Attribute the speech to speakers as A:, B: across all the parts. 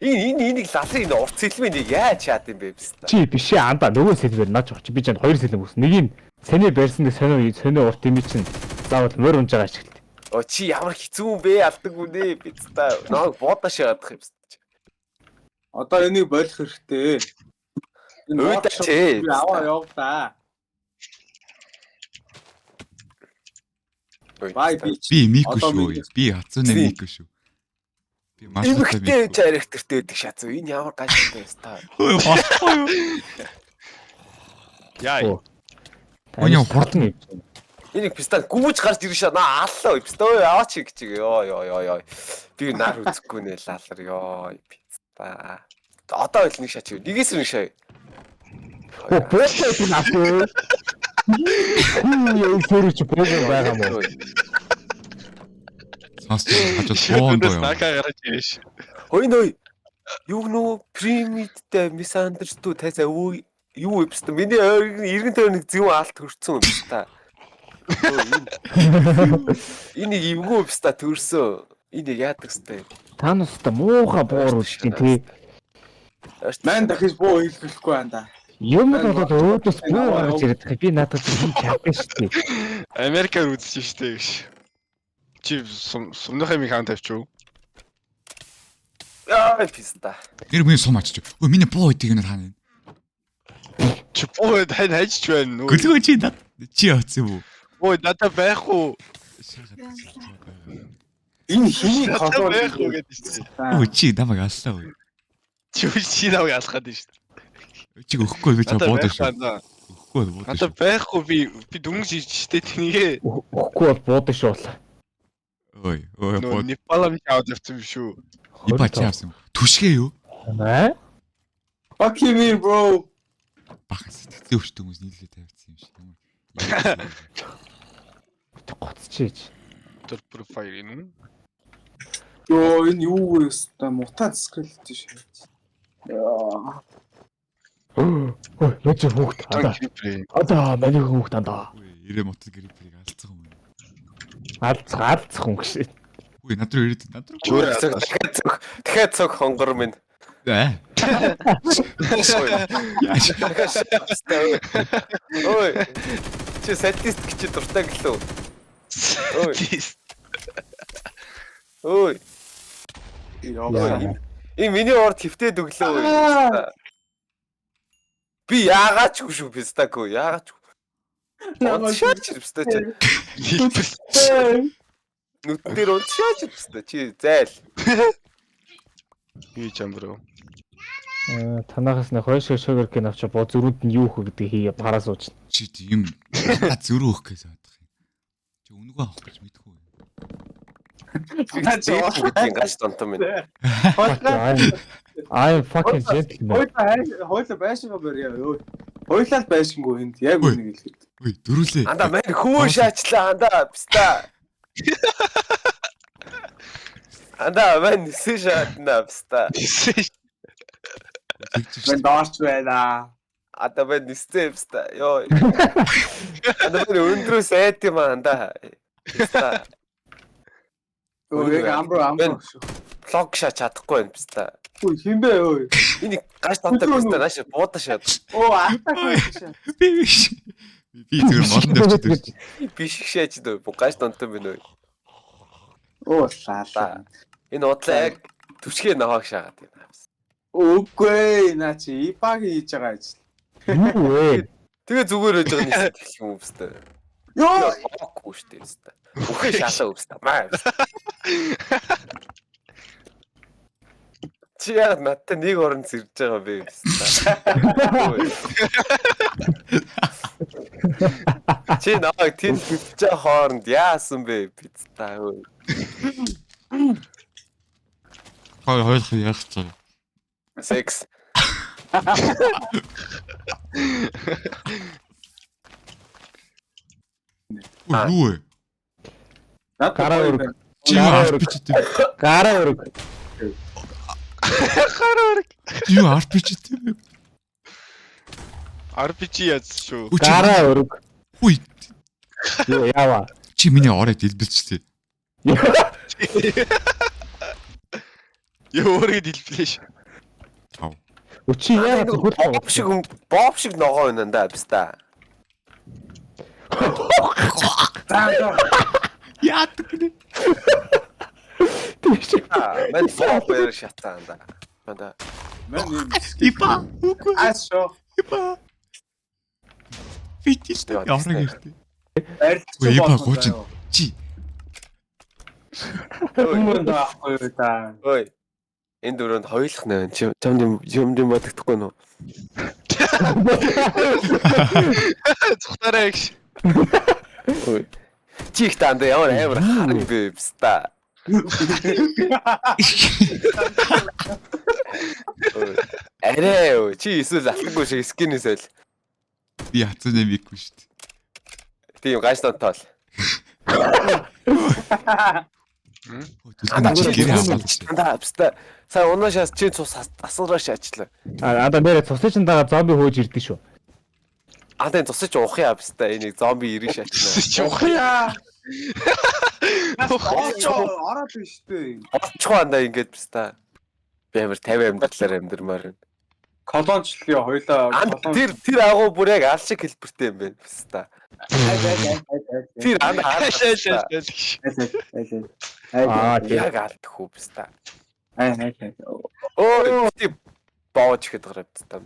A: Энэ энийг лалын энэ урт сэлмээ нэг яаж чаад юм бэ биста.
B: Чи биш ээ анда нөгөө сэлмээр наач чи би чанд хоёр сэлэм өгсөн. Нэг нь саний барьсан нэг сонио сонио урт юм чинь заавал морь унж байгаа ашиглалт.
A: Оо чи ямар хэцүү юм бэ алдаг үнэ биста. Ног буудаа шагаадах юм биста.
C: Одоо энийг болох хэрэгтэй. Энэ
A: Уйдаач ээ.
C: Би аваа яв та. Бай би.
D: Би Мико
C: Одоо
D: шүү.
C: миний-
D: Би Хацуне
A: Зин.
D: Мико шүү. Би Марсата
A: Эмэгтэй
D: Мико.
A: character-тэй байдаг шатсуу. Энэ ямар гаштай биста.
D: Хөөе болохгүй юу?
E: Яа.
B: Оо.
D: Оня, хурдан.
B: юм.
A: Энийг писта гүүж гарч ирэн шаа. Наа аллаа писта ой аваач гэж ёо ёо ёо ёо. Би нар үзэхгүй нэ лалар ёо писта. Одоо л нэг шаач. Нэгээс нэг шаа.
B: Оо буутай гэдэг нь авах. Юу сөрөж буугаа байгаа мó.
D: Сонсч хажууд буун доо юу.
E: Нака гарч ирж.
A: Хөөе нөө. Юу нөө примидтэй мисандерстүү тайсаа юу юу писта. Миний эргэн тойрон нэг зөв алт төрсөн юм писта. Энийг эвгүй писта төрсөн. Энийг яадаг сте.
B: Та нас та муухай буур үлдэн тий.
C: Ман дахиж буу хэлбэлэхгүй байна да.
B: Юм бол өөдөөс буу гаргаж ирээд байгаа. Би наадах чинь чадсан шүү дээ.
E: Америкаар үзсэн шүү дээ гэж. Чи сумныхаа миг хаан тавьчих уу?
A: Яа писта.
D: Нэр миний сум ачиж. Өө миний буу идэг юм хаана.
E: Чи буу тань хайжч байна уу?
D: Гөлгөө чи над чи явцсан юм уу?
E: Буу надад байхгүй.
C: Энэ хиний
E: Надад
C: колор
E: байхгүй гэдэг шүү дээ.
D: Өө чи намайг аллаа өө.
E: Чи чи намайг алах гэдэг шүү дээ.
D: Чи өгөхгүй би чи
E: Надад
D: буудаа
E: байхгүй
D: шүү.
E: андаа.
D: Өгөхгүй буудаа
E: Надад
D: шүү.
E: байхгүй би дүнж хийж штэ тэнийгээ.
B: Өгөхгүй бол буудаг шүү бол.
D: Ой ой
E: Нөө
D: бууд.
E: Непала миг аваад явсан юм шүү.
D: Ипа чи авсан юм. Түшгээ юу?
B: Аа?
C: Fuck you me bro.
D: Бахан сэтгцэн өвчтөн хүмүүс нийлээ тавьчихсан юм шиг. Ямар.
B: Гоцчиж.
E: Тэр профайл юм.
C: Йоо энэ юу вэ өстой мутант скрилт шүү. Яа.
B: Ой, нөө чи хүүхд. Андаа. Одоо миний хүүхд андаа.
D: Үй ирээ мотод гриперийг алдсан юм.
B: Алдцах, алдцах хүн гэж.
D: Үгүй над руу ирээд над руу.
E: Чүүр
A: Цог дахиад цог дахиад цог хонгор минь.
D: Аа. Яаж
A: Дахиад шаттай. Ой. Чи садист гэж дуртай гэлөө. Ой. Ой.
C: Яа.
A: Энэ миний урд хөвтөд өглөө. Би яагаад ч үгүй шүү пистако яагаад ч. Уншаач писта чи. Нүдэн дээр уншаач писта чи зайл.
E: Би чамбруу.
B: Аа, танахаас нэг хоёр шиг sugar cane авчаа боо зөрүүнд нь юу хөх гэдгийг хий гараа сууж.
D: чи тийм надад зөрүү өгөх гэж бодох юм. Чи үнэгүй авах гэж мэдгүй.
A: Гэдгийг гаш донтон минь.
B: I am fucking gentleman.
C: Хойлоо байшингаа барья. Өө. Хойлоо л байшингүй энд яг үнийг хэлэхэд.
D: Үгүй дөрүлээ.
A: Анда мань хүү шаачлаа анда писта. Анда мань нисэн шаатна писта.
C: Мэн доорч байна.
A: Анда мань нистэй писта. Йоо. Анда мань өндрөөс айд юм анда. Писта.
C: Өө яг амбро амбро шүү.
A: Лог шаач чадахгүй байна писта.
C: Үгүй хин бэ өө.
A: Энийг гаш донтой писта нааш буудаа шаад.
C: Оо алтаа шүү.
D: Би биш. Би зүгээр молон тавьчих.
A: Биш их шаач дөө. Гаш донтой минь өө.
C: Оо лаалаа.
A: Энэ удлаа яг түшгээ нохоог шаагаад байна.
C: Үгүй наа чи ипаг хийж байгаа ажил.
B: Юу вэ?
A: Тэгээ зүгээр байж байгаа нисэх гэх юм үстэй.
C: Йоо
A: Боохгүй шүү дээ үстэй. Үхээ шаалаа үстэй. Маа. Чи яагаад надтай нэг орон зэрж байгаа бэ үстэй. Чи намайг тэнд хөвчөө хооронд яасан бэ пицца өө.
D: Хоёр хоёулах яах гэж байгаа.
A: Секс.
D: Ой юу вэ?
C: Надад
B: Гараа
C: гоё
B: өрг.
C: байна.
D: Чи юу
B: Гараа өрг.
D: RPG дээ?
B: Гараа өрг.
D: Чи юу RPG дээ?
E: RPG яз шүү.
D: Үгүй чи
B: Гараа өрг.
D: Хүй
B: Юу яава?
D: чи миний орой дэлбэлчтэй.
E: Юу өөрийгөө дэлбэлээ шүү.
B: Чи яагаад хөл
A: боб шиг боб шиг ногоо байна да биста.
C: За за.
D: Яадаг гинэ.
B: Тийш.
A: Мэн боб баяр шатсан да. Манда.
C: Мэн юм.
D: Ипа. Үгүй.
C: Аашо.
D: Ипа. Битиш та явраг иртээ.
C: Барилдчих
D: Ипа
C: болно.
D: гооч. Чи.
C: Хүмүүн даахгүй юу да.
A: Ой. Энэ дөрөнд хоёулах нэ чам юм юм юм бодогдохгүй нүү.
E: Цухтараа гэж.
A: Ой. Чи их таанд ямар амар харан бэ биста. Ой. Арай өө чи эсвэл алтангүй шиг скинээс л.
D: Би хацсан юм бихгүй шүү дээ.
A: Тийм гаж донтоол.
D: Андаа чи гэрээ хамгаалж шүү дээ.
A: Андаа биста. Сая унаа шаас чи цус асуураа шаачлаа.
B: А ада нэрэ цусны чин дагаа зомби хөөж ирдэг шүү.
A: Андаа энэ цусыг чи ухъя яа биста. Энийг зомби ирэх шаачна.
E: Чи ухъя.
C: Ороод биш үү?
A: Олчихоо андаа ингэж биста. Би амар 50 амьдралаар амьдрмаар байна.
C: Колончлоо хоёлаа.
A: Анд тэр тэр агуу бүр яг ал шиг хэлбэртэй юм байна биста. Тэр анд
E: Ааш.
B: Аа тий.
A: Яг алдах уу биста.
C: Ай ай ай.
A: Өө би боож ихэд гараа биста.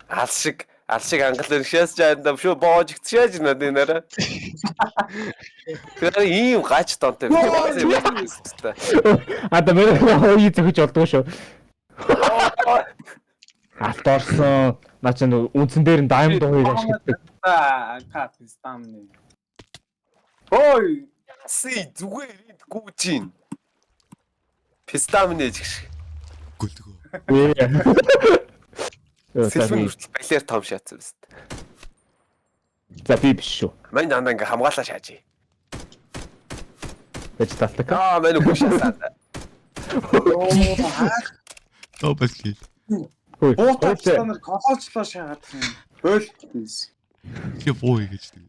A: Ал шиг ал шиг ангал шээс жаанда шүү боож ихтшээж надад нэрэ. Тэр ийм гач донтой биста.
B: Ада мэрэ хоёы зөхөж болдгоо шүү. Алт орсон. Наа чи нөө үндсэн дээр нь diamond хоёрыг ашигладаг.
C: За, кат стамны. Ой,
A: Си зүгээр энд гүүж ийн. Пистамны жигш.
D: Гүлдгөө.
B: Ээ.
A: Сэлмэн хүртэл балиар том шатсан биста.
B: За би биш шүү.
A: Мань дандаа ингээ хамгаалаа шаажээ.
B: Гэж талдаг.
A: Аа мань үгүй шаасан.
D: Double kill.
B: Хөөе.
C: буутаач нар колончлоо шаагаад юм. Бойл тийс.
D: Би буу гэж тэг.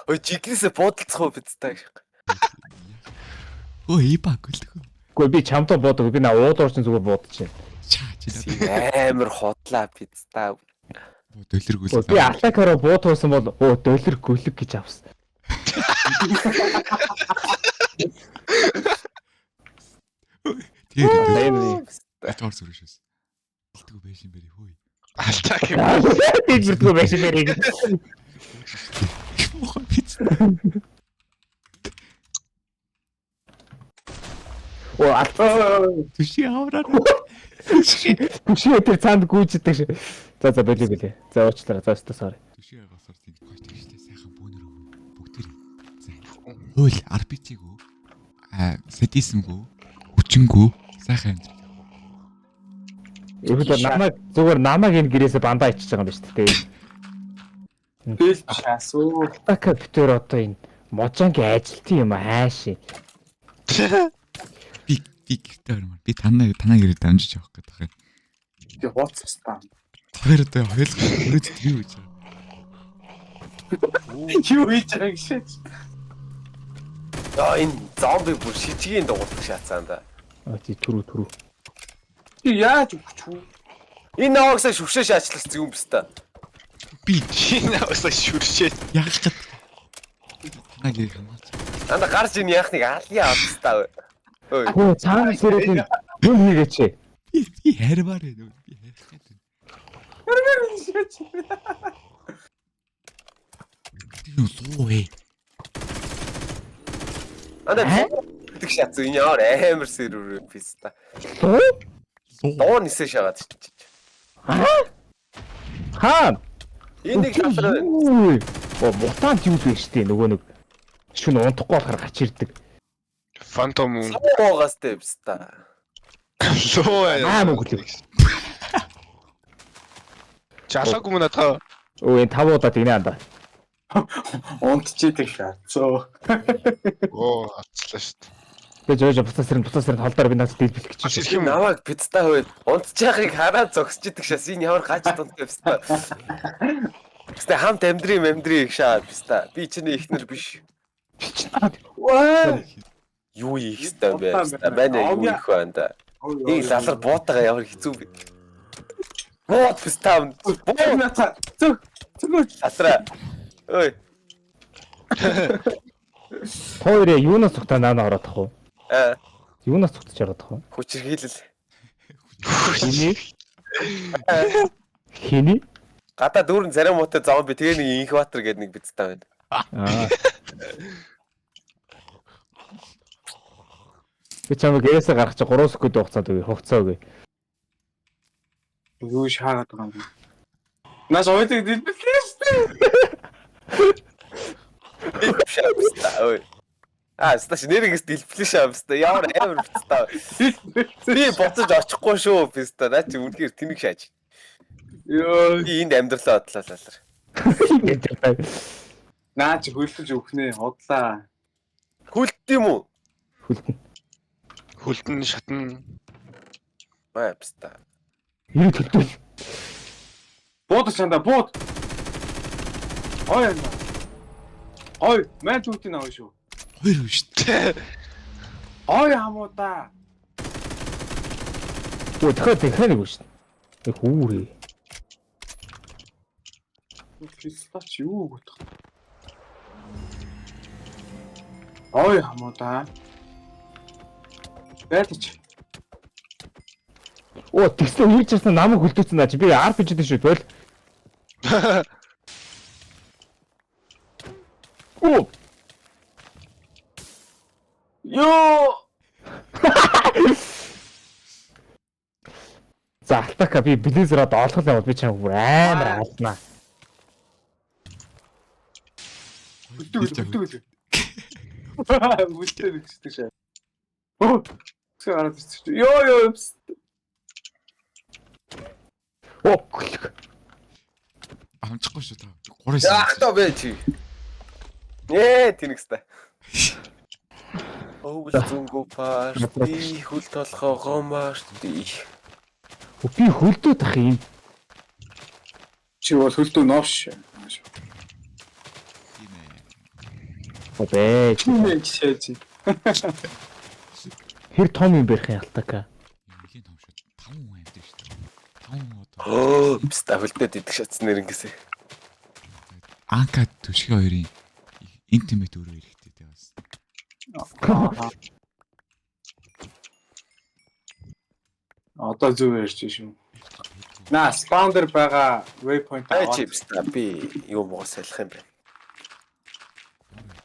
A: Ой жигнэсээ буудалцах уу биста гэх.
D: Өө ипа гүлдгөө.
B: Үгүй би чамдаа буудаг. Би наа ууд орчин зүгээр буудаж байна.
D: Чаа чи
A: Амар худлаа биста.
D: Доллар гүлэг.
B: Би Алакаро буудсан бол өө доллар гүлэг гэж авсан.
D: Тэр
B: Энэ
D: Ачаар сүршээс. Гэлтгүү байж юм бэрэ хөөе.
E: Алтаа гэм.
B: би бүрдгүү байж мэрийг.
D: Мохоо биз.
B: Оо алт
D: Түши авраа.
B: түшээ тэр цаанд гүйждэг шээ. За за болио болио. За уучлаарай. За өстө sorry.
D: Түши аваасаар тэгж гоч тэгжтэй сайхан бөөнөр бүгдээр. За. Хууль RPG-гүү. Аа, садизмгүй, хүчингүү сайхан амьдрал.
B: Ерөөдөө намайг зүгээр намайг энэ гэрээсээ бандаа ичиж байгаа юм байна шүү дээ.
C: Бэл шаасуу.
B: Атака битэр одоо энэ можангийн ажилтан юм ааши.
D: Би би гэртээ баримаар. Би танаа танаа гэрээ дамжиж явах гэдэг юм.
C: Би хууц стам.
D: Хоёр одоо хоёул өрөөд тэр юу гэж байгаа.
C: Юу хийж байгааг шээ.
A: Аа энэ зомби бүр шижгийн дугуулдаг шаацсан да.
B: Аа тий түрүү түрүү.
C: Чи яаж өгч үү?
A: Энэ наваагсаа шүршээ шаачлах юм биста.
D: Би
E: Чи наваасаа шүршээ.
D: яах гээд танаа гэрээ хамгаалж.
A: Анда гарч ийн яах нэг алия австаа. Ой.
B: Хөө цаана сэрээд энэ юм хийгээч.
D: Би би хармаар байна. Би харих гээд байна. Тэр юм суу ээ.
A: Анда гэдэг шатсан энэ ямар амар сэрүүр биста.
B: Луу?
D: Суу.
A: Дуу нисээ шагаад чич.
B: Хаа.
A: Энэ нэг талаар байна.
B: Оо мутант юу вэ штэ нөгөө нэг шүн унтахгүй болохоор гач ирдэг.
E: Фантом уу?
A: Суугаас тэ биста.
E: Луу.
B: Аа мөнгөлөг.
E: Жалаагүй мөн надаа.
B: Өө энэ тав удаад гинэ анда.
C: Унтчихдээ шаацуу.
E: Оо, алцлаа шүү дээ.
B: Би жоо жоо буцаас ирэн буцаас ирэн холдоор би наац дийлбэлэх гэж.
E: Бас ирэх
A: Чи
E: юм.
A: намайг пицца хөөе. Унтчихыг хараад зогсож идэг шээс энэ ямар гаж дунтай биста. Гэвч хамт амьдрий амьдрий их шаа биста. Би чиний ихнэр биш.
C: Ваа.
A: Юу хийх ёстой юм бэ? Биста. Манай юу хийх вэ анда? Энэ лалар буутагаа ямар хэцүү бэ? Буут пистам. Буут
C: Наца. Зүг. Зүг.
A: лалраа. Ой.
B: Хоёрээ юунаас цухтаа наана ороод тах уу?
A: Аа,
B: Юунаас цухтаж ороод тах уу?
A: хүчирхийлэл.
B: Хиний? Хиний?
A: Гадаа дүүрэн зарим муутай зомби тэгээ нэг инкубатор гэдэг нэг бицтай байна.
B: Аа. Би чамайг гэрээсээ гаргах чи 3 секунд хугацаанд өгье. Хугацаа өгье.
C: Юу шаагаад байгаа юм бэ? Наас ойдаг дэлбэлээ шүү дээ.
A: Шавста ой. Аа, сташ нэрэгс дэлбэлээ шавста. Ямар амар бицтай. Би буцаж очихгүй шүү писта. Наа чи үнэхээр тэнэг шааж.
C: Йоо.
A: Би энд амьдралаа одлаа лалар.
B: Ингэж бай.
C: Наа чи хөлдөж өгнө. Хотлаа.
A: Хүлт юм уу?
B: Хүлтэн.
E: Хөлдөн шатна.
A: Маа писта.
B: Ирээд төлтөл.
C: Бууд чандаа бууд. Ой яа. Ой, мэн түүтийн аваа шүү.
D: Хоёр хүн шүү дээ.
C: Ой хамуудаа.
B: Өө дахиад дахиад нэг үү шин. Нэг хүүрээ.
C: Кристач юу өгөх. Ой хамуудаа. Байлч.
B: Оо тэгсэн үрж часан намайг хүлдээсэн наа чи би RPG дээ шүү бол. Оо
C: Йоо.
B: За Алтака би Blizzard олох юм бол би чамайг бүр амар алнаа.
C: Бүлдэг бүлдэг. Бүлдэг гэсэн шээ. Оо. Тэгсэн гараад ирчих. Йоо ёо.
B: Оо гүлэг.
D: Амжихгүй шүү та. 3
A: Яах тоо бэ чи? Ээ тэнэгстэй. Өвөл зүнгүү парти хөл толгоогоо марти.
B: Өө, Би хөлдөөд ах юм.
C: Чи бол хөлдөө новш.
D: Тийм ээ.
B: Оо бэ.
C: Чи нэ жишээ чи.
B: Хэр том юм бэрх юм Алтака.
D: Нэлийн том шүү. 5 хүн амьд шүү дээ. 5 хүн одоо.
A: Оо писта хөлдөөд идэх шатсан нэрнгэсээ.
D: Анка түшгэ хоёрын интимэт өрөө эрэхтэй те бас.
C: Одоо зөв ярьж шүү. Наа спаун дээр байгаа waypoint
A: Ай чи писта би юу муу салих юм бэ?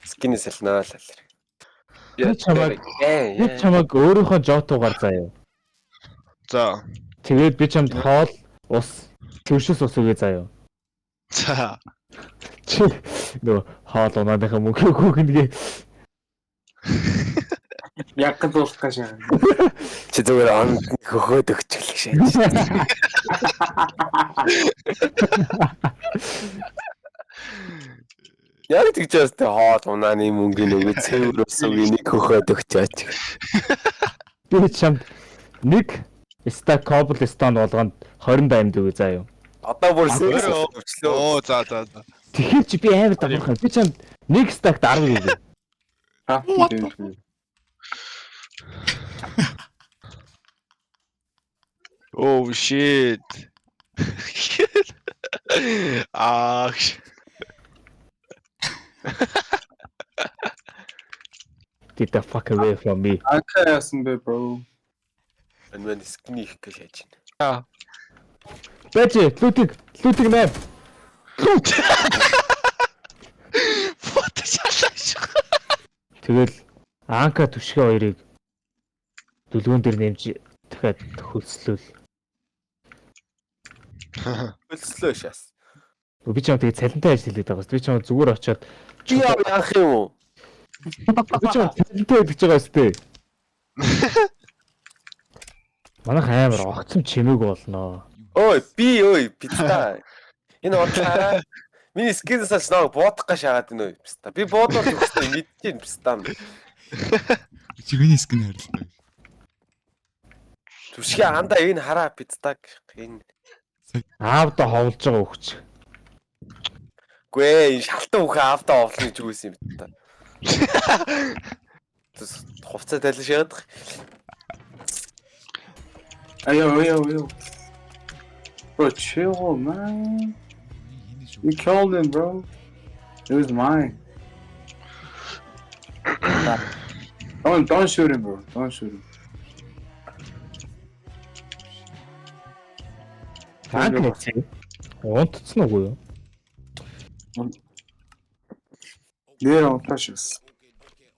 A: Скин салнаа л алар.
B: Би чамайг би чамайг өөрийнхөө жотуугаар заяа.
E: За.
B: Тэгээд би чамд хоол, ус, төвшөс ус өгье заяа.
E: За.
B: Чи нөгөө хоол унааныхаа мөнгө өгөх нэгэ.
C: Яг гол гаш.
A: Чи зүгээр онд хөхөөд өгчихлээ шээ. Яг тэгж яастай хоол унааны мөнгө нөгөө цэвэр ус үнийг хөхөөд өгчөөч.
B: Би чамд нэг stack cobblestone болгонд 20 diamond өгье заяа.
A: Одоо бүр секс өвчлөө.
E: Оо за за за.
B: Тэгэхээр чи би амар давах юм. Би чамд нэг stack 10 өгье.
E: Oh shit. Аа.
B: Get the fuck away from me.
C: Ака яасан бэ bro?
A: Энэ мэн скин их гэж яаж байна.
B: Бэж лүтиг лүтиг нэм.
E: Фото шалаа шүү.
B: Тэгэл Анка түшгэ хоёрыг дүлгүүн дээр нэмж дахиад хөлслүүл.
A: Хөлслөө шас.
B: Би чам тэгээ цалинтай ажил хийлээд байгаа юм. Би чам зүгээр очиод
A: Чи яа яах юм уу?
B: би чам цалинтай гэж байгаа сте. Манайх амар огцом чимээг болноо.
A: Ой би ой пицца. Энэ удлаараа миний скинээс л ног буудах гэж шагаад байна ой пицца. Би буудвал өгсөн мэдчихээн пицца.
D: Чи миний скин харилтаа.
A: Түшгэ андаа энэ хараа пицца энэ.
B: Аавда ховлж байгаа өгч.
A: Гүй ээ энэ шалтан үхэ аавдаа овлно гэж үгүйсэн юм пицца. Хувцас тайлан шагаад.
C: Аяа аяа аяа. Bro, chill, man.
D: Энэ шүү.
C: You killed him, bro. It was mine. Don't shoot him, bro. Don't shoot him.
B: Танк нэгсэн. Унтцсан уугүй юу?
C: Нэр унтааш гэсэн.